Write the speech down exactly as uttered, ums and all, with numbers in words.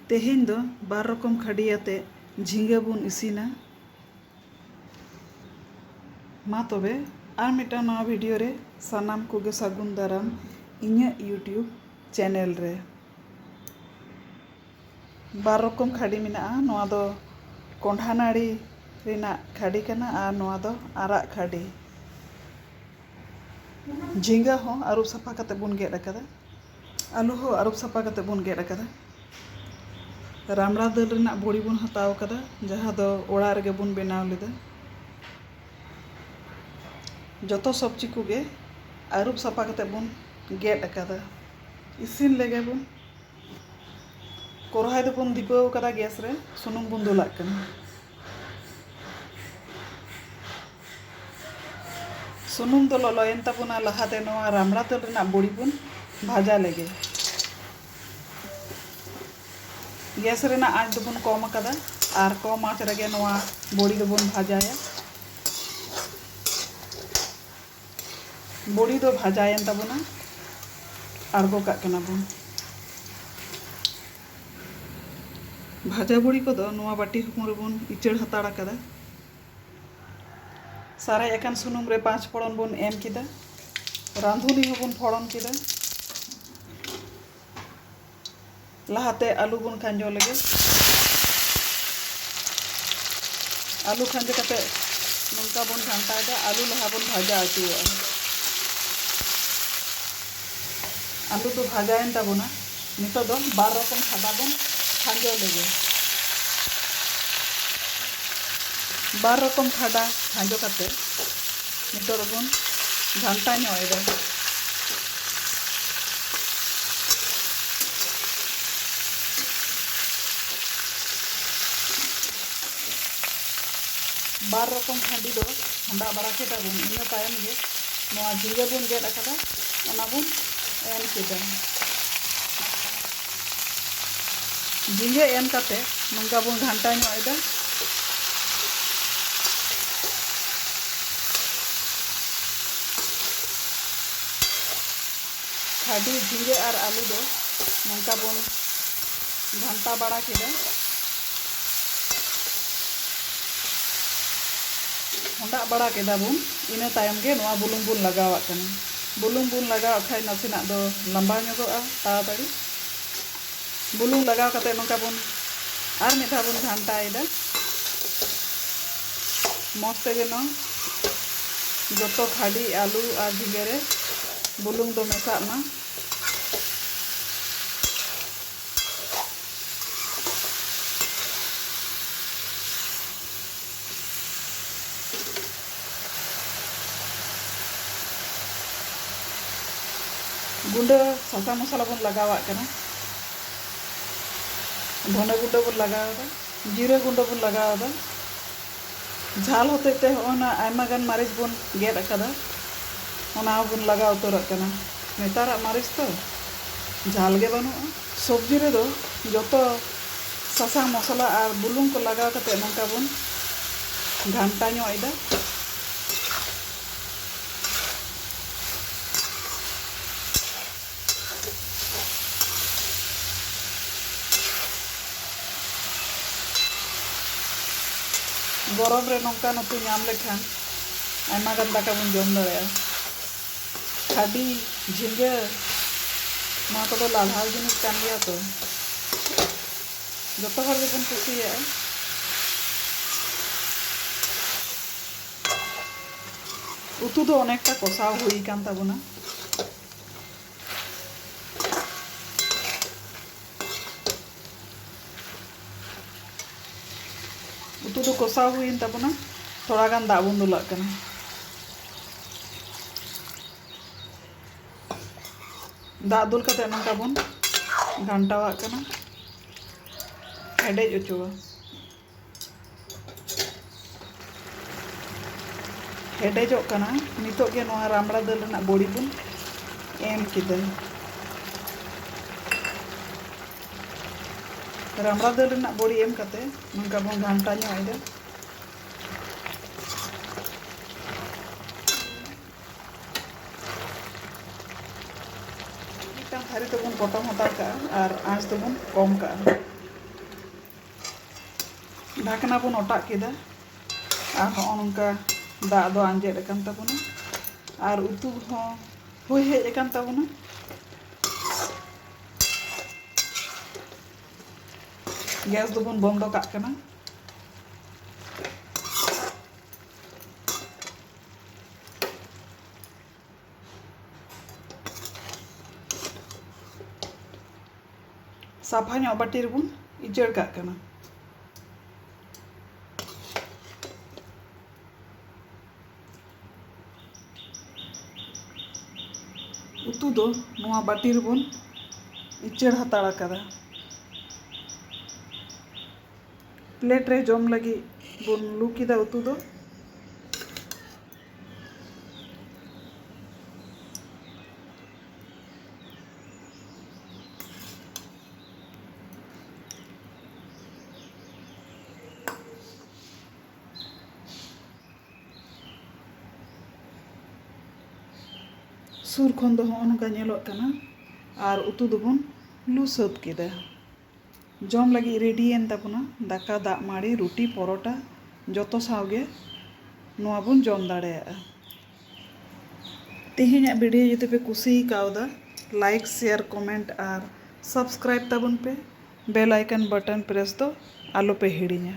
ᱛᱮᱦᱮᱧ ᱫᱚ ᱵᱟᱨ ᱨᱚᱠᱚᱢ ᱠᱷᱟᱹᱰᱤ ᱟᱛᱮ ᱡᱷᱤᱸᱜᱟᱹ ᱵᱚᱱ ᱤᱥᱤᱱᱟ᱾ ᱢᱟ ᱛᱚᱵᱮ, ᱟᱨ ᱢᱤᱫᱴᱟᱝ ᱱᱟᱣᱟ video ᱨᱮ ᱥᱟᱱᱟᱢ ᱠᱚᱜᱮ ᱥᱟᱹᱜᱩᱱ ᱫᱟᱨᱟᱢ ᱤᱧᱟᱹᱜ YouTube channel ᱨᱮ᱾ ᱵᱟᱨ ᱨᱚᱠᱚᱢ ᱠᱷᱟᱹᱰᱤ ᱢᱮᱱᱟᱜᱼᱟ᱾ ᱱᱚᱣᱟ ᱫᱚ ᱠᱚᱸᱰᱷᱟ ᱱᱟᱹᱲᱤ ᱨᱮᱱᱟᱜ ᱠᱷᱟᱹᱰᱤ ᱠᱟᱱᱟ ᱟᱨ ᱱᱚᱣᱟ ᱫᱚ ᱟᱨᱟᱜ ᱠᱷᱟᱹᱰᱤ᱾ ᱡᱷᱤᱸᱜᱟᱹ ᱦᱚᱸ ᱟᱹᱨᱩᱵ ᱥᱟᱯᱷᱟ ᱠᱟᱛᱮ ᱵᱚᱱ ᱜᱮᱫ ᱟᱠᱟᱫᱟ᱾ ᱟᱹᱞᱩ ᱦᱚᱸ ᱟᱹᱨᱩᱵ ᱥᱟᱯᱷᱟ ᱠᱟᱛᱮ ᱵᱚᱱ ᱜᱮᱫ ᱟᱠᱟᱫᱟ᱾ ᱨᱟᱢᱲᱟ ᱫᱟᱹᱞ ᱨᱮᱱᱟᱜ ᱵᱚᱲᱤ ᱵᱚᱱ ᱦᱟᱛᱟᱣ ᱟᱠᱟᱫᱟ, ᱡᱟᱦᱟᱸ ᱫᱚ ᱚᱲᱟᱜ ᱨᱮᱜᱮ ᱵᱚᱱ ᱵᱮᱱᱟᱣ ᱞᱮᱫᱟ᱾ ᱡᱚᱛᱚ ᱥᱚᱵᱽᱡᱤ ᱠᱚᱜᱮ ᱟᱹᱨᱩᱵ ᱥᱟᱯᱷᱟ ᱠᱟᱛᱮ ᱵᱚᱱ ᱜᱮᱫ ᱟᱠᱟᱫᱟ᱾ ᱤᱥᱤᱱ ᱞᱮᱜᱮ ᱵᱚᱱ᱾ ᱠᱚᱨᱦᱟᱭ ᱫᱚᱵᱚᱱ ᱫᱷᱤᱯᱟᱹᱣ ᱟᱠᱟᱫᱟ, ᱜᱮᱥ ᱨᱮ ᱥᱩᱱᱩᱢ ᱵᱚᱱ ᱫᱩᱞᱟᱜ ᱠᱟᱱᱟ᱾ ᱥᱩᱱᱩᱢ ᱫᱚ ᱞᱚᱞᱚᱭᱮᱱ ᱛᱟᱵᱚᱱᱟ, ᱞᱟᱦᱟᱛᱮ ᱱᱚᱣᱟ ᱨᱟᱢᱲᱟ ᱫᱟᱹᱞ ᱨᱮᱱᱟᱜ ᱵᱚᱲᱤ ᱵᱚᱱ ᱵᱷᱟᱡᱟ ᱞᱮᱜᱮ᱾ ᱜᱮᱥ ᱨᱮᱱᱟᱜ ᱟᱸᱪ ᱫᱚᱵᱚᱱ ᱠᱚᱢ ᱟᱠᱟᱫᱟ ᱟᱨ ᱠᱚᱢ ᱟᱸᱪ ᱨᱮᱜᱮ ᱱᱚᱣᱟ ᱵᱚᱲᱤ ᱫᱚᱵᱚᱱ ᱵᱷᱟᱡᱟᱭᱟ᱾ ᱵᱚᱲᱤ ᱫᱚ ᱵᱷᱟᱡᱟᱭᱮᱱ ᱛᱟᱵᱚᱱᱟ, ᱟᱬᱜᱚ ᱠᱟᱜ ᱠᱟᱱᱟ ᱵᱚᱱ᱾ ᱵᱷᱟᱡᱟ ᱵᱚᱲᱤ ᱠᱚᱫᱚ ᱱᱚᱣᱟ ᱵᱟᱹᱴᱤ ᱦᱚᱯᱚᱱ ᱨᱮᱵᱚᱱ ᱤᱪᱟᱹᱲ ᱦᱟᱛᱟᱲ ᱟᱠᱟᱫᱟ᱾ ᱥᱟᱨᱮᱡ ᱟᱠᱟᱱ ᱥᱩᱱᱩᱢ ᱨᱮ ᱯᱟᱸᱪ ᱯᱷᱚᱲᱚᱱ ᱵᱚᱱ ᱮᱢ ᱠᱮᱫᱟ, ᱨᱟᱸᱫᱷᱩᱱᱤ ᱦᱚᱸᱵᱚᱱ ᱯᱷᱚᱲᱚᱱ ᱠᱮᱫᱟ᱾ ᱞᱟᱦᱟᱛᱮ ᱟᱹᱞᱩ ᱵᱚᱱ ᱠᱷᱟᱸᱡᱚ ᱞᱮᱜᱮ᱾ ᱟᱹᱞᱩ ᱠᱷᱟᱸᱡᱚ ᱠᱟᱛᱮ ᱱᱚᱝᱠᱟ ᱵᱚᱱ ᱜᱷᱟᱱᱴᱟᱭᱮᱫᱟ᱾ ᱟᱹᱞᱩ ᱞᱟᱦᱟ ᱵᱚᱱ ᱵᱷᱟᱡᱟ ᱦᱚᱪᱚᱣᱟᱜᱼᱟ᱾ ᱟᱹᱞᱩ ᱫᱚ ᱵᱷᱟᱡᱟᱭᱮᱱ ᱛᱟᱵᱚᱱᱟ᱾ ᱱᱤᱛᱚᱜ ᱫᱚ ᱵᱟᱨ ᱨᱚᱠᱚᱢ ᱠᱷᱟᱰᱟ ᱵᱚᱱ ᱠᱷᱟᱸᱡᱚ ᱞᱮᱜᱮ᱾ ᱵᱟᱨ ᱨᱚᱠᱚᱢ ᱠᱷᱟᱰᱟ ᱠᱷᱟᱸᱡᱚ ᱠᱟᱛᱮ ᱱᱤᱛᱚᱜ ᱫᱚᱵᱚᱱ ᱜᱷᱟᱱᱴᱟ ᱧᱚᱜ ᱮᱫᱟ᱾ ᱵᱟᱨ ᱨᱚᱠᱚᱢ ᱠᱷᱟᱹᱰᱤ ᱫᱚ ᱠᱷᱟᱸᱰᱟ ᱵᱟᱲᱟ ᱠᱮᱫᱟ ᱵᱚᱱ᱾ ᱤᱱᱟᱹ ᱛᱟᱭᱚᱢ ᱜᱮ ᱱᱚᱣᱟ ᱡᱷᱤᱸᱜᱟᱹ ᱵᱚᱱ ᱜᱮᱫ ᱟᱠᱟᱫᱟ, ᱚᱱᱟ ᱵᱚᱱ ᱮᱢ ᱠᱮᱫᱟ᱾ ᱡᱷᱤᱸᱜᱟᱹ ᱮᱢ ᱠᱟᱛᱮ ᱱᱚᱝᱠᱟ ᱵᱚᱱ ᱜᱷᱟᱱᱴᱟ ᱧᱚᱜ ᱮᱫᱟ᱾ ᱠᱷᱟᱹᱰᱤ, ᱡᱷᱤᱸᱜᱟᱹ ᱟᱨ ᱟᱹᱞᱩ ᱫᱚ ᱱᱚᱝᱠᱟ ᱵᱚᱱ ᱜᱷᱟᱱᱴᱟ ᱵᱟᱲᱟ ᱠᱮᱫᱟ᱾ ᱦᱚᱸᱰᱟᱜ ᱵᱟᱲᱟ ᱠᱮᱫᱟ ᱵᱚᱱ, ᱤᱱᱟᱹ ᱛᱟᱭᱚᱢ ᱜᱮ ᱱᱚᱣᱟ ᱵᱩᱞᱩᱝ ᱵᱚᱱ ᱞᱟᱜᱟᱣᱟᱜ ᱠᱟᱱᱟ᱾ ᱵᱩᱞᱩᱝ ᱵᱚᱱ ᱞᱟᱜᱟᱣᱟᱜ ᱠᱷᱟᱱ ᱱᱟᱥᱮᱱᱟᱜ ᱫᱚ ᱞᱟᱸᱵᱟᱣ ᱧᱚᱜᱚᱜᱼᱟ ᱛᱟᱲᱟᱛᱟᱲᱤ᱾ ᱵᱩᱞᱩᱝ ᱞᱟᱜᱟᱣ ᱠᱟᱛᱮ ᱱᱚᱝᱠᱟ ᱵᱚᱱ ᱟᱨ ᱢᱤᱫ ᱫᱷᱟᱣ ᱵᱚᱱ ᱜᱷᱟᱱᱴᱟᱭᱮᱫᱟ᱾ ᱢᱚᱡᱽ ᱛᱮ ᱡᱮᱱᱚ ᱡᱚᱛᱚ ᱠᱷᱟᱹᱰᱤ, ᱟᱹᱞᱩ ᱟᱨ ᱡᱷᱤᱸᱜᱟᱹ ᱨᱮ ᱵᱩᱞᱩᱝ ᱫᱚ ᱢᱮᱥᱟᱜ ᱢᱟ᱾ ᱜᱩᱸᱰᱟᱹ ᱥᱟᱥᱟᱝ ᱢᱚᱥᱞᱟ ᱵᱚᱱ ᱞᱟᱜᱟᱣᱟᱜ ᱠᱟᱱᱟ, ᱫᱷᱚᱱᱮ ᱜᱩᱸᱰᱟᱹ ᱵᱚᱱ ᱞᱟᱜᱟᱣ ᱮᱫᱟ, ᱡᱤᱨᱟᱹ ᱜᱩᱸᱰᱟᱹ ᱵᱚᱱ ᱞᱟᱜᱟᱣ ᱮᱫᱟ᱾ ᱡᱷᱟᱞ ᱦᱚᱛᱮᱡ ᱛᱮ ᱦᱚᱸᱜᱼᱚ ᱱᱟ ᱟᱭᱢᱟ ᱜᱟᱱ ᱢᱟᱹᱨᱤᱪ ᱵᱚᱱ ᱜᱮᱫ ᱟᱠᱟᱫᱟ, ᱚᱱᱟ ᱦᱚᱸᱵᱚᱱ ᱞᱟᱜᱟᱣ ᱩᱛᱟᱹᱨᱟᱜ ᱠᱟᱱᱟ᱾ ᱱᱮᱛᱟᱨᱟᱜ ᱢᱟᱹᱨᱤᱪ ᱛᱚ ᱡᱷᱟᱞ ᱜᱮ ᱵᱟᱹᱱᱩᱜᱼᱟ᱾ ᱥᱚᱵᱽᱡᱤ ᱨᱮᱫᱚ ᱡᱚᱛᱚ ᱥᱟᱥᱟᱝ ᱢᱚᱥᱞᱟ ᱟᱨ ᱵᱩᱞᱩᱝ ᱠᱚ ᱞᱟᱜᱟᱣ ᱠᱟᱛᱮ ᱱᱚᱝᱠᱟ ᱵᱚᱱ ᱜᱷᱟᱱᱴᱟ ᱧᱚᱜ ᱮᱫᱟ᱾ ᱜᱚᱨᱚᱢ ᱨᱮ ᱱᱚᱝᱠᱟᱱ ᱩᱛᱩ ᱧᱟᱢ ᱞᱮᱠᱷᱟᱱ ᱟᱭᱢᱟ ᱜᱟᱱ ᱫᱟᱠᱟ ᱵᱚᱱ ᱡᱚᱢ ᱫᱟᱲᱮᱭᱟᱜᱼᱟ᱾ ᱠᱷᱟᱹᱰᱤ, ᱡᱷᱤᱸᱜᱟᱹ, ᱱᱚᱣᱟ ᱠᱚᱫᱚ ᱞᱟᱞᱦᱟᱣ ᱡᱤᱱᱤᱥ ᱠᱟᱱ ᱜᱮᱭᱟ ᱛᱚ, ᱡᱚᱛᱚ ᱦᱚᱲ ᱜᱮᱵᱚᱱ ᱠᱩᱥᱤᱭᱟᱜᱼᱟ᱾ ᱩᱛᱩ ᱫᱚ ᱚᱱᱮᱠᱴᱟ ᱠᱚᱥᱟᱣ ᱦᱩᱭ ᱟᱠᱟᱱ ᱛᱟᱵᱚᱱᱟ᱾ ᱩᱛᱩ ᱫᱚ ᱠᱚᱥᱟᱣ ᱦᱩᱭᱮᱱ ᱛᱟᱵᱚᱱᱟ, ᱛᱷᱚᱲᱟ ᱜᱟᱱ ᱫᱟᱜ ᱵᱚᱱ ᱫᱩᱞᱟᱜ ᱠᱟᱱᱟ᱾ ᱫᱟᱜ ᱫᱩᱞ ᱠᱟᱛᱮ ᱱᱚᱝᱠᱟ ᱵᱚᱱ ᱜᱷᱟᱱᱴᱟᱣᱟᱜ ᱠᱟᱱᱟ, ᱦᱮᱰᱮᱡ ᱚᱪᱚᱣᱟ᱾ ᱦᱮᱰᱮᱡᱚᱜ ᱠᱟᱱᱟ᱾ ᱱᱤᱛᱚᱜ ᱜᱮ ᱱᱚᱣᱟ ᱨᱟᱢᱲᱟ ᱫᱟᱹᱞ ᱨᱮᱱᱟᱜ ᱵᱚᱲᱤ ᱵᱚᱱ ᱮᱢ ᱠᱮᱫᱟ᱾ ᱨᱟᱢᱲᱟ ᱫᱟᱹᱞ ᱨᱮᱱᱟᱜ ᱵᱚᱲᱤ ᱮᱢ ᱠᱟᱛᱮ ᱱᱚᱝᱠᱟ ᱵᱚᱱ ᱜᱷᱟᱱᱴᱟ ᱧᱚᱜ ᱮᱫᱟ᱾ ᱢᱤᱫᱴᱟᱝ ᱛᱷᱟᱹᱨᱤ ᱛᱮᱵᱚᱱ ᱯᱚᱴᱚᱢ ᱦᱟᱛᱟᱲ ᱠᱟᱜᱼᱟ ᱟᱨ ᱟᱸᱪ ᱫᱚᱵᱚᱱ ᱠᱚᱢ ᱠᱟᱜᱼᱟ᱾ ᱰᱷᱟᱠᱱᱟ ᱵᱚᱱ ᱚᱴᱟᱜ ᱠᱮᱫᱟ ᱟᱨ ᱦᱚᱸᱜᱼᱚ ᱱᱚᱝᱠᱟ ᱫᱟᱜ ᱫᱚ ᱟᱸᱡᱮᱫ ᱟᱠᱟᱱ ᱛᱟᱵᱚᱱᱟ ᱟᱨ ᱩᱛᱩ ᱦᱚᱸ ᱦᱩᱭ ᱦᱮᱡ ᱟᱠᱟᱱ ᱛᱟᱵᱚᱱᱟ᱾ ᱜᱮᱥ ᱫᱚᱵᱚᱱ ᱵᱚᱱᱫᱚ ᱠᱟᱜ ᱠᱟᱱᱟ᱾ ᱥᱟᱯᱷᱟ ᱧᱚᱜ ᱵᱟᱹᱴᱤ ᱨᱮᱵᱚᱱ ᱤᱪᱟᱹᱲ ᱠᱟᱜ ᱠᱟᱱᱟ᱾ ᱩᱛᱩ ᱫᱚ ᱱᱚᱣᱟ ᱵᱟᱹᱴᱤ ᱨᱮᱵᱚᱱ ᱤᱪᱟᱹᱲ ᱦᱟᱛᱟᱲ ᱟᱠᱟᱫᱟ᱾ ᱯᱞᱮᱴ ᱨᱮ ᱡᱚᱢ ᱞᱟᱹᱜᱤᱫ ᱵᱚᱱ ᱞᱩ ᱠᱮᱫᱟ ᱩᱛᱩ ᱫᱚ᱾ ᱥᱩᱨ ᱠᱷᱚᱱ ᱫᱚ ᱦᱚᱸᱜᱼᱚ ᱱᱚᱝᱠᱟ ᱧᱮᱞᱚᱜ ᱠᱟᱱᱟ᱾ ᱟᱨ ᱩᱛᱩ ᱫᱚᱵᱚᱱ ᱞᱩ ᱥᱟᱹᱛ ᱠᱮᱫᱟ᱾ ᱡᱚᱢ ᱞᱟᱹᱜᱤᱫ ᱨᱮᱰᱤᱭᱮᱱ ᱛᱟᱵᱚᱱᱟ᱾ ᱫᱟᱠᱟ, ᱫᱟᱜ ᱢᱟᱹᱲᱤ, ᱨᱩᱴᱤ, ᱯᱚᱨᱚᱴᱟ, ᱡᱚᱛᱚ ᱥᱟᱶᱜᱮ ᱱᱚᱣᱟ ᱵᱚᱱ ᱡᱚᱢ ᱫᱟᱲᱮᱭᱟᱜᱼᱟ᱾ ᱛᱮᱦᱮᱧᱟᱜ ᱵᱷᱤᱰᱤᱭᱳ ᱡᱩᱫᱤ ᱯᱮ ᱠᱩᱥᱤ ᱠᱟᱣᱫᱟ, ᱞᱟᱭᱤᱠ, ᱥᱮᱭᱟᱨ, ᱠᱚᱢᱮᱱᱴ ᱟᱨ ᱥᱟᱵᱥᱠᱨᱟᱭᱤᱵ ᱛᱟᱵᱚᱱ ᱯᱮ᱾ ᱵᱮᱞ ᱟᱭᱠᱚᱱ ᱵᱟᱴᱚᱱ ᱯᱨᱮᱥ ᱫᱚ ᱟᱞᱚ ᱯᱮ ᱦᱤᱲᱤᱧᱟ᱾